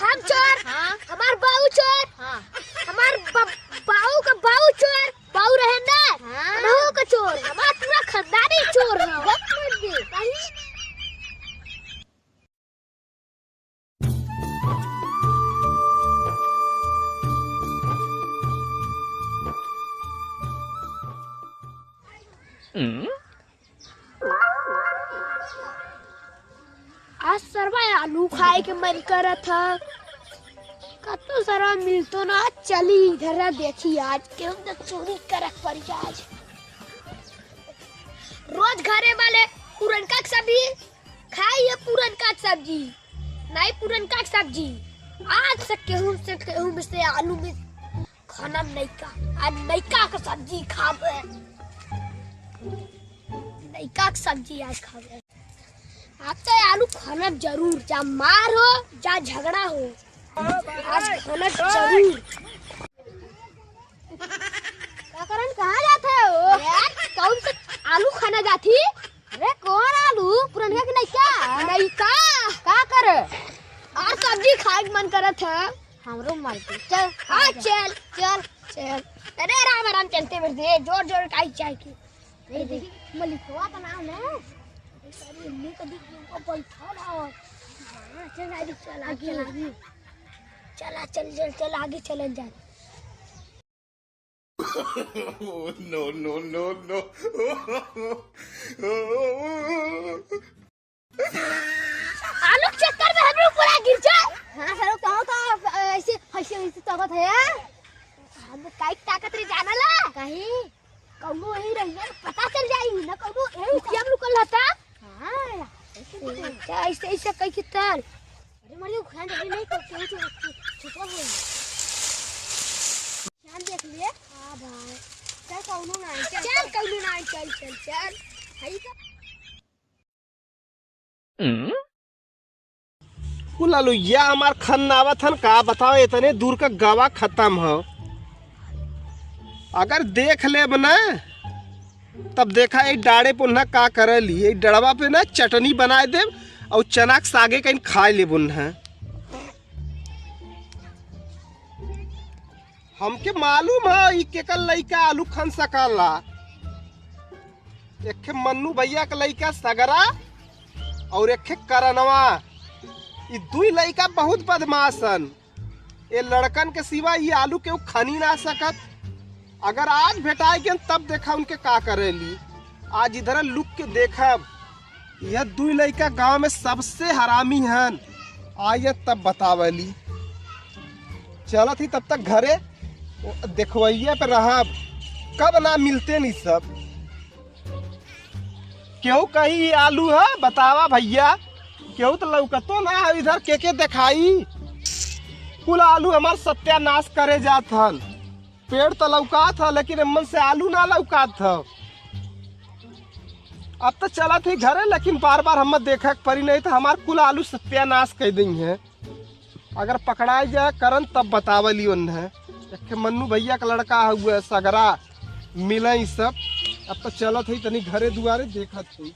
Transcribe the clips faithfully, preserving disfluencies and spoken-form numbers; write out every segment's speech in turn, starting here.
हम चोर, हाँ। हमार बाऊ चोर, हाँ। हमार ब-, बाऊ का बाऊ चोर, बाऊ रहे ना, हाँ। उनहू का चोर, हमार पूरा खानदानी चोर है। बक मत दे। आज सरवा आलू खाए के मन करत ह। कतो सरवा मिलतो ना, चली इधर देखी आज केहू त चोरी करक पड़ी आज। रोज घरे वाले पुरनका के सब्जी खाई, ये पुरनका के सब्जी, नहीं पुरनका के सब्जी। आज से केहू से, केहू में से आलू में खाना नैका, आज नैका के सब्जी खाबे, नैका के सब्जी आज खाबे। आज तो आलू खाना जरूर, चाहे मार हो, चाहे झगड़ा हो, आज खाना जरूर। का करन, कहाँ जात हो? अरे यार, कौन से आलू खाना जाती? अरे कौन आलू? पुरनका के नैका? नैका। का कर? और सब्जी खाए के मन करत है। हमरो मन के। चल, आ, चल, चल, चल। अरे राम राम, चलते बढ़ते, जोर जोर काई चाय की। ए, देखी, मलिकवा का नाम है। ए, सारी उन्हीं का दिख गया, वो बैठल है। हाँ, चल, आगे, चल, आगे, चल, आगे। चला, चल, चल, चल, आगे चलन जा। No, no, no, no। आलू के चक्कर में हमरो पूरा गिर जा। हाँ, सर, कहाँ का, अ, ऐसे, ऐसे, ऐसे ताकत है, यार? हम काई ताकत रे जाना ला। काहे? कौनो यही रहिया, पता चल जाई ना, कौनो यही उखिया में लुकल रहता। हाँ, ऐसे, ऐसे, ऐसे कहीं के तर। अरे, मरियो, खान दे नहीं तो, कहीं तो छुपा हो। ध्यान देख लिए। हाँ भाई। चल, कौनो ना, चल, चल, चल। कौनो ना, चल, चल, चल। है का? कुल आलू या हमार खन्नावत हन, का बताओ, इतने दूर का गवा खत्म हो। अगर देख लेब ना, तब देखा, एक डाड़े पे उन्हा का करे ली, एक डड़वा पे ना चटनी बनाए देब और चना के सागे कहीं खाए लेब उन्हा। हमके मालूम है, ई केकर लइका आलू खन सकाला। एक ठे मन्नू भैया के लइका सगरा और एक ठे करनवा। ई दुई लइका बहुत बदमाश हन। ए लड़कन के सिवा ई आलू केहू खनी ना सकत। अगर आज भेटाए गए तब देखा उनके का करेली। आज इधर लुक के देखब। यह दुई लइका गांव में सबसे हरामी हन। आइए तब बतावली। चलत ही तब तक घरे, ओ, देखवैया पे रहब। कब ना मिलते नहीं सब। केहू कही ई आलू है, बतावा भैया। केहू तो लौकतो ना है इधर, के के देखाई। कुल आलू हमार सत्यानाश करे जात हन। पेड़ तो लौकात ह, लेकिन एमन से आलू ना लौकात ह। अब तो चलत ही घरे, लेकिन बार बार हम देखा के परी, नहीं तो हमार कुल आलू सत्यानाश कर दी है। अगर पकड़ाई जाए करन तब बतावली उन्हें। एक ठे मन्नू भैया का लड़का हुआ सगरा मिले ई सब। अब तो चलत ही तनी घरे दुआरे देखत ही।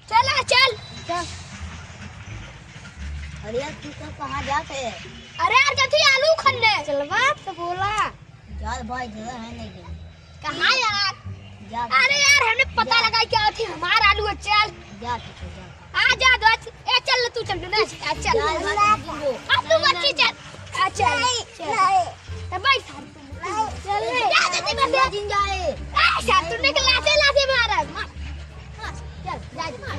चला, चल। चल। अरे यार, तू सब कहाँ जात है? अरे यार, जाती आलू खन्ने। चलवा तो बोला। जा भाई, जगह है नहीं कहीं। कहाँ यार? जा। अरे यार, हमने पता जा। लगा क्या थी हमार आलू है, चल। जा तू तो जा। आ जा, दोस्त। ए, चल, तू चल, ना, आ, चल। जा, जा, जा। अब तू मत चल। आ, चल। नहीं, चल। नहीं। तो भाई, साहब, चल रे। जा, जा, जा, जा। जिन जाए। आ, साहब, तूने के लाते, लाते मारा। मार। मार। चल, जा, जा।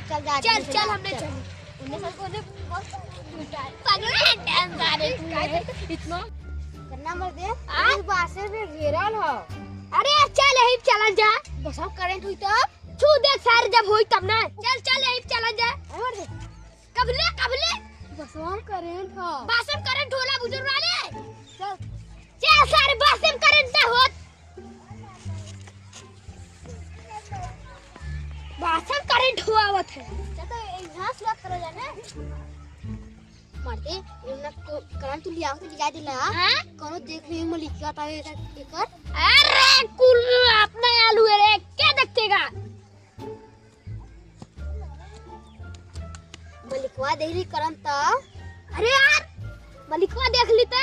चल, जा, चल, चल, चल, हमने चल। चल। उन्हें सबको, उन्हें बहुत पगला है, डांस आ रहे तू है। इतना करना मत दे। आ? इस बासे में घेरल हो। अरे, चल, यही चलन जा। बस हम करेंट हुई तब। छू देख सारे, जब होई तब ना। चल, चल, यही चलन जा। और दे। कबले, कबले? बसवा में करंट हो। बस में करंट होला, बुजुर्ग वाले। चल। चल सारे, बस में करंट ना होत। बस में करंट हुआ आवत है। चल तो एक घास बात करो जाने। मरते, इतना तो करंट तू लिया के ले जा दिला। हाँ? कोनो देख लियो मलिका पावे एकर। अरे, कुल अपना आलू है रे, क्या देखेगा? मलिकवा देख ली करम त। अरे यार, मलिकवा देख ली त,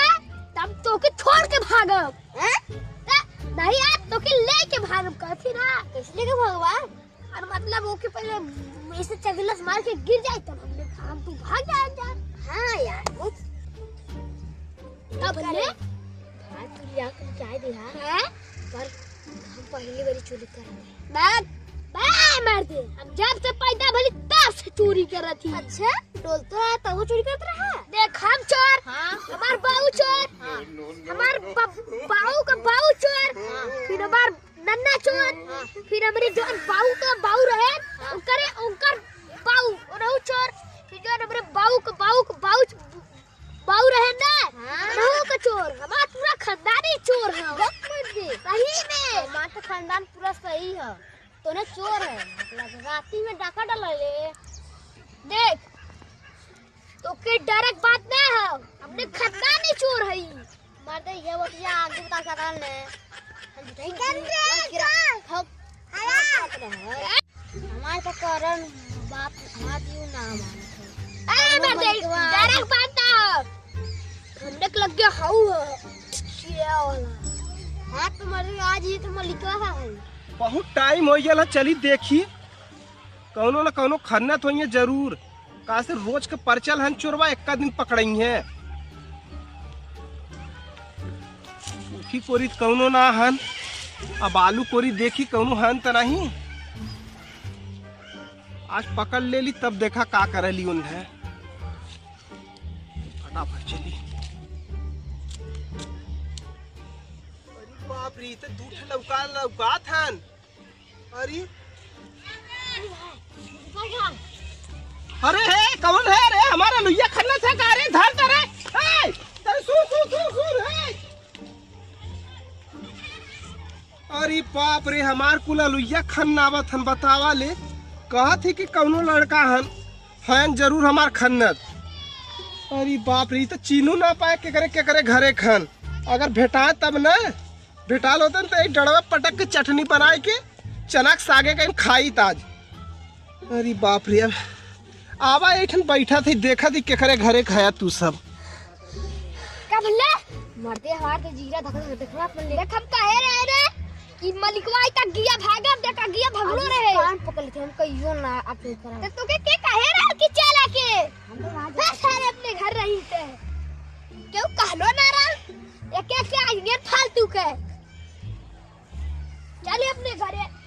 तब तोके छोड़ के भागब। हैं? त नहीं यार, तोके लेके भागब कहती ना। कैसे लेके भागबा? और मतलब ओके पहले ऐसे चगलस मार के गिर जाए तब हमने, हम तू भाग जाए यार। हाँ यार, वो तब करे। भाई तू लिया के जाए दे यार। हैं? पर हम पहली बारी चोरी करत है। मैं, मैं मार दे। हम जब से पैदा भली तब से चोरी करत ही। अच्छा, डोलतो रहा तब वो चोरी करत रहा? देख हम चोर, हाँ। हमार बाऊ चोर, हाँ। हमार ब-, बाऊ का बाऊ चोर, हाँ। फिर हमार नन्ना चोर, हाँ। फिर हमरे जौन बाऊ का बाऊ रहे, हाँ। ओकरे, ओकर बाऊ, ओनहु चोर, फिर जौन हमरे बाऊ का बाऊ का बाऊ च-, बाऊ रहे ना, हाँ। ओनहु का चोर, हमार पूरा खानदान ही चोर है। गप मत दे। सही में। हमार तो खानदान पूरा सही है। तोने चोर है, मतलब राती में डाका डाला ले। देख, तोके डरक बात ना है, हमने खानदानी चोर हई। मार दे, ये बतिया आगे बता सकल ने। हम झूठे ही कर दे, गिरा, कर। हम अरे। हमार तो करन बात, हमार जीव ना मानत है। ए, मार दे, डरक बात ना है। हमने के लग गया हाउ है, चिड़िया वाला। हाँ, तुम्हारे आज ये तो मलिकवा है। बहुत टाइम हो गया, चली देखी। कौनो न कौनो खन्नत होइए जरूर, कासे रोज के परचल हन चोरवा, एक्का दिन पकड़इहे। उखी कोरी कौनो ना हन, अब आलू कोरी देखी कौनो हन त नहीं। आज पकड़ लेली तब देखा का करेली उन्हें। फटाफट चली। अरे बाप रे, ई त दू ठे लौका, लौकात हन। अरे। अरे हे, कौन है रे? हमारा लुइया खन्नत है का रे? धर त रे। ए, अरे सुन, सुन, सुन, सुन, हे। अरे बाप रे, हमार कुल लुइया खन्नावत हन, बतावा ले। कहत ही कि कौनो लड़का हन, हन जरूर हमार खन्नत। अरे बाप रे, ई त चीनू ना पाए केकरे, केकरे घरे खन। अगर भेटाए तब ना। भेटाल होतन त एक डड़वा पटक के चटनी बनाए के चना के सागे कहीं खाई ताज। अरे बाप रे, अब आवा एक ठन बैठा थी, देखा थी केकरे घरे खाया तू सब। का बोले? मरते हमार तो जीरा धक धक देखना अपन ले। देख हम कहे रहे रे कि मलिकवा आई तक गिया भागब, देख गिया भगलो आज रहे। कान पकड़ लेते हम कहियो ना आप लोग करा। तो तोके के कहे रहे कि चल आके? हम तो वहाँ बस सारे अपने घर रही थे। क्यों कहलो ना रहा? एक एक के आज ये फालतू के। चले अपने घरे।